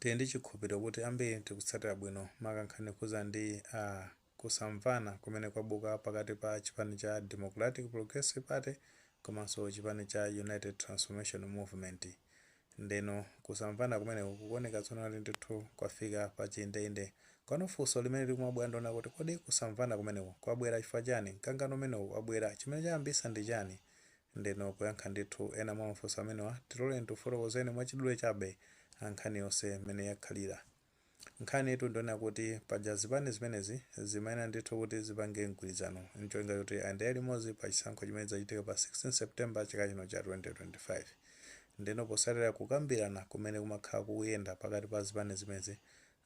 Tili ndi chikhulupiriro kuti ambiri tikutsatira bwino maka nkhani yokhuza ndi kusamvana kumene kwabuka pakati pa chipani cha Democratic Progressive Party komanso chipani cha United Transformation Movement. Ndeno kusamvana kumeneku kukuoneka tsono kuti ndithu kwafika pa chiyindeinde. Pano funso limene likumabwera ndiona kuti kodi kusamvana kumeneku kwabwera chifukwa chani? Mkangano umenewu wabwera, chimene chayambisa ndi chani? Ndeno poyankha ndithu ena mwa mafunso amenewa, tiloleni tifotokozeni mwachidule chabe nkhani yonse mmene yakhalira. Nkhani itu ndiona kuti paja zipani zimenezi zimayenera ndithu kuti zipange mgwirizano ncholinga choti ayendere limodzi pa chisankho chimene chidzachitika pa 16 September chaka chino cha 2025. Ndeno potsatira kukambirana kumene kumakhala kukuyenda pakati pa zipani zimenezi,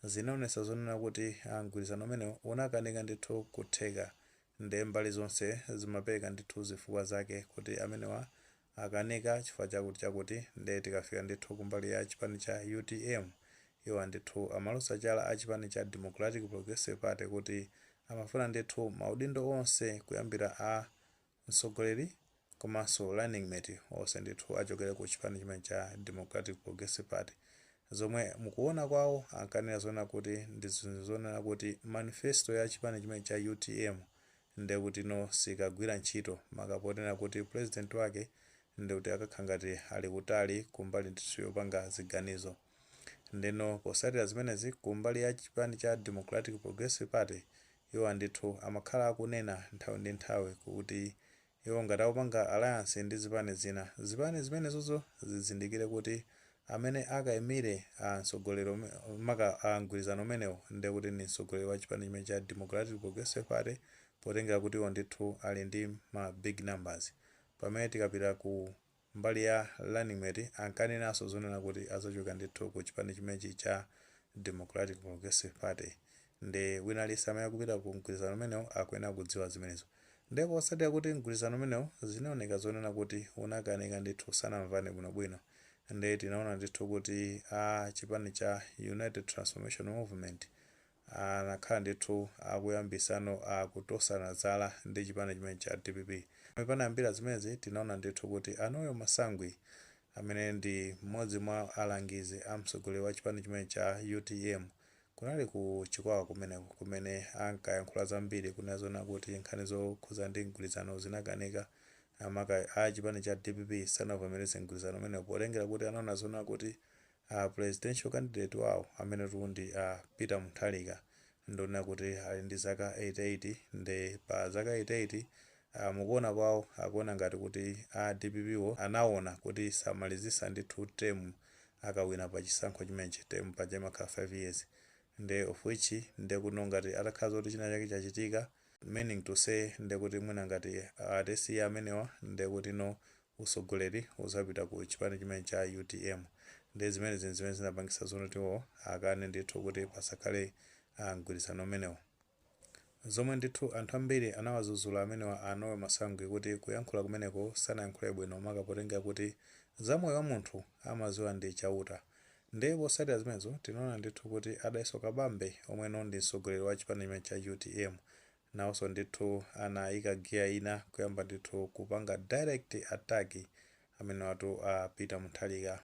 zinaonetsa zonena kuti mgwirizano umenewu unakanika ndithu kutheka. Nde mbali zonse zimapereka ndithu zifukwa zake kuti amenewa akanika chifukwa chakuti chakuti. Nde tikafika ndithu kumbali ya chipani cha UTM, iwo ndithu amaloza chala a chipani cha Democratic Progressive Party kuti amafuna ndithu maudindo onse, kuyambira a mtsogoleri komanso running mate, onse ndithu achokere ku chipani chimene cha Democratic Progressive Party, zomwe mukuona kwawo ankanena zonena kuti ndi zinthu zonena kuti manifesto ya chipani chimene cha UTM ndekuti no sikagwira ntchito, maka ponena kuti president wake ndekuti akakhala ngati ali kutali kumbali ndithu yopanga ziganizo. Ndeno posatira zimenezi, kumbali ya chipani cha Democratic Progressive Party, iwo ndithu amakhala akunena nthawi ndi nthawi kuti iwo ngati akupanga alliance ndi zipani zina, zipani zimenezozo zizindikire kuti amene akayimire mtsogoleri maka mgwirizano umenewu ndekuti ndi mtsogoleri wa chipani chimene cha Democratic Progressive Party, potengera kuti iwo ndithu ali ndi ma big numbers. Pamene tikapita ku mbali ya running mate, ankanenanso zonena kuti azachoka ndithu ku chipani chimenechi cha Democratic Progressive Party. Ndi wina aliyense amene akupita ku mgwirizano umenewu akuyenera kudziwa zimenezo. Ndipo potsatira kuti mgwirizano umenewu zinaoneka zonena kuti unakanika ndithu, sanamvane bwinobwino, ndi tinaona ndithu kuti a chipani cha United Transformation Movement anakhala ndithu akuyambisano akutosana zala ndi chipani chimene cha DPP. Panayambira zimenezi, tinaona ndithu kuti a Noel Masangwi, amene ndi mmodzi mwa alangizi a mtsogoleri wa chipani chimene cha UTM, kunali ku Chikwawa kumeneko kumene ankayankhula zambiri kunena zona kuti nkhani zokhuza ndi mgwirizano zinakanika, amaka a chipani cha DPP sanavomereze mgwirizano umenewo, potengera kuti anaona zona kuti presidential candidate wawo, amene tu ndi Peter Mutharika, ndionena kuti ali ndi zaka 88. Ndi pa zaka 88, mukuona kwawo akuona ngati kuti a DPP wo anaona kuti samalizisa ndithu term akawina pa chisankho chimenechi. Term paja imakhala 5 years, ndi of which ndekuno ngati atakhala zoti china chake chachitika, meaning to say ndekuti mwina ngati atesiya amenewa, ndekuti no usogoleri uzapita ku chipani chimene cha UTM. Ndi zimene zinthu zimene zinapangisa zonotiwo akane ndithu kuti pasakhale mgwirizano umenewo, zomwe ndithu anthu ambiri anawazuzula amenewa a Noel Masangwi kuti kuyankhula kumeneko sanayankhule bwino, maka potenga kuti zamoyo wa munthu amaziwa ndi Chauta. Ndipo potsatira zimenezo, tinaona ndithu kuti a Dalitso Kabambe, omweno ndi mtsogoleri wa chipani chimene cha UTM, nawonso ndithu anayika giya ina kuyamba ndithu kupanga direct attack amene watu a Peter Mutharika.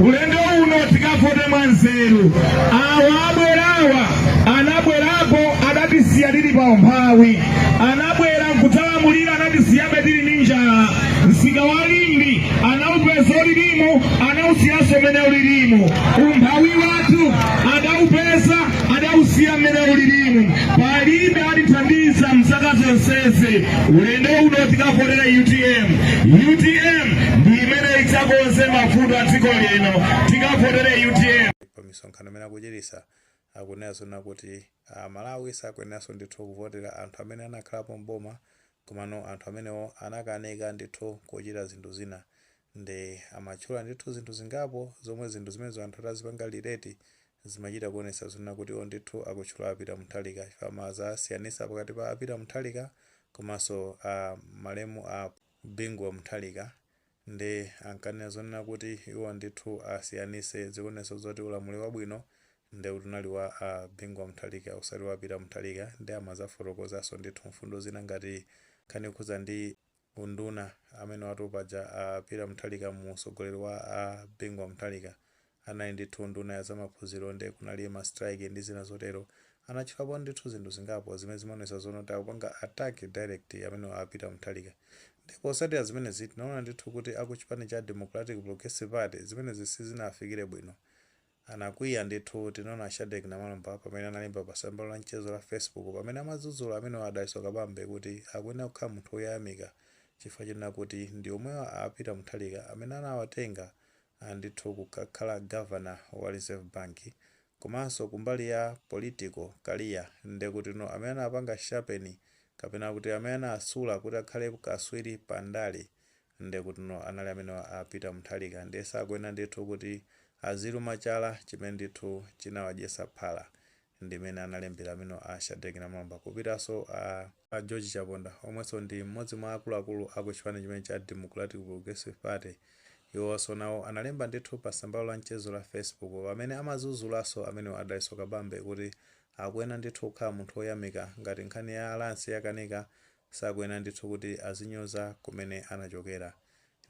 Ulendo uno tikavote mwanzeru. Awa abwerawa anabwerapo adatisiya tili pa umphawi, anabwera nkudzalamulira, anatisiyabe tili ndi njala. Msika wa Limbe anaupeza ulilimu, anausiyanso mmene ulilimu. Umphawi wathu adaupeza, adausiya mmene ulilimu. Palibe atithandiza mzaka zonsezi. Ulendo uno tikavotera UTM. UTM ndi imene idzakonze mavuto a dziko lino. Tikavotere UTM. Pa misonkhano imene akuchitisa akunena zona kuti Malawi sakuyeneranso ndithu kuvotera anthu amene anakhalapo mboma, komano anthu amenewo anakanika ndithu kuchita zinthu zina. Ndi amatchula ndithu zinthu zingapo, zomwe zinthu zimenezo anthu atazipanga relate zimachita kuonetsa zona kuti iwo ndithu akutchula a Peter Mutharika, chifukwa amazasiyanisa pakati pa a Peter Mutharika komanso malemu a Bingu wa Mutharika. Ndi ankanena zonena kuti iwo ndithu asiyanise, zikuonetsa zoti ulamuliro wabwino ndi kuti unali wa Bingu wa Mutharika, usati wa Peter Mutharika. Ndi amazafotokozanso ndithu mfundo zina ngati nkhani yokhuza ndi unduna amene watu paja Peter Mutharika mu usogoleri wa Bingu wa Mutharika. anali ndithu nduna ya zamaphunziro, ndi kunali ma strike ndi zina zotero. Anatchulapo ndithu zinthu zingapo zimene zimaonesa zonoti akupanga attack direct amene a Peter Mutharika. Ndipo potsatira zimenezi, tinaona ndithu kuti akuchipani cha Democratic Progressive Party zimenezi sizinafikire bwino, anakwiya ndithu. Tinaona Shadric Namalomba pamene analemba pa tsamba la mchezo la Facebook, pamene amadzudzula amene a Dalitso Kabambe kuti akuyenera kukhala munthu woyamika, chifukwa chonena kuti ndi omwewa a Peter Mutharika amene anawatenga ndithu kukakhala governor wa Reserve Bank. Komanso kumbali ya political career, ndekuti no amene anapanga sharpen kapena kuti amene anasula kuti akhale kaswiri pandale, ndekuti no anali amene a Peter Mutharika. Ndiye sakuyenera ndithu kuti aziluma chala chimene ndithu chinawadyesa phala, ndimene analembera amene a Shadric Namalomba. Kupitanso a George Chaponda, omwenso ndi mmodzi mwa akuluakulu aku chipani chimene cha Democratic Progressive Party, iwonso nawo analemba ndithu pa tsamba la mchezo la Facebook, pamene amazuzulaso amene a Dalitso Kabambe kuti akuyenera ndithu kukhala munthu woyamika. Ngati nkhani ya alliance yakanika, sakuyenera ndithu kuti azinyoza kumene anachokera.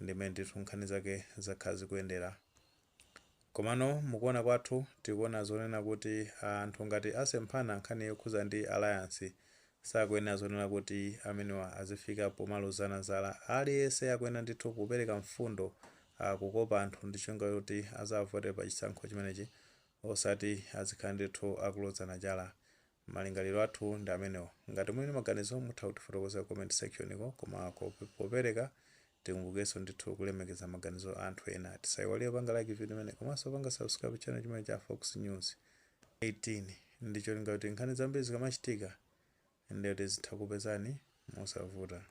Ndimene ndithu nkhani zake zakhala zikuyendera. Komano mukuona kwathu, tikuona zonena kuti anthu ngati asemphana nkhani yokhuza ndi alliance, sakuyenera zonena kuti amenewa azifika pomalozana zala. Aliyense akuyenera ndithu kupereka mfundo, kukopa anthu ndi cholinga kuti azavote pa chisankho chimenechi, osati azikhala ndithu akulozana chala. Malingaliro athu ndi amenewo. Ngati muli ndi maganizo, mutha kutifotokozera comment section iko. Koma popereka, tikumbukenso ndithu kulemekeza maganizo a anthu ena. Tisayiwalire panga like video imene, komanso panga subscribe channel chimene cha Fox News 18, ndi cholinga kuti nkhani zambiri zikamachitika, ndiyo tizitha kupezani mosavuta.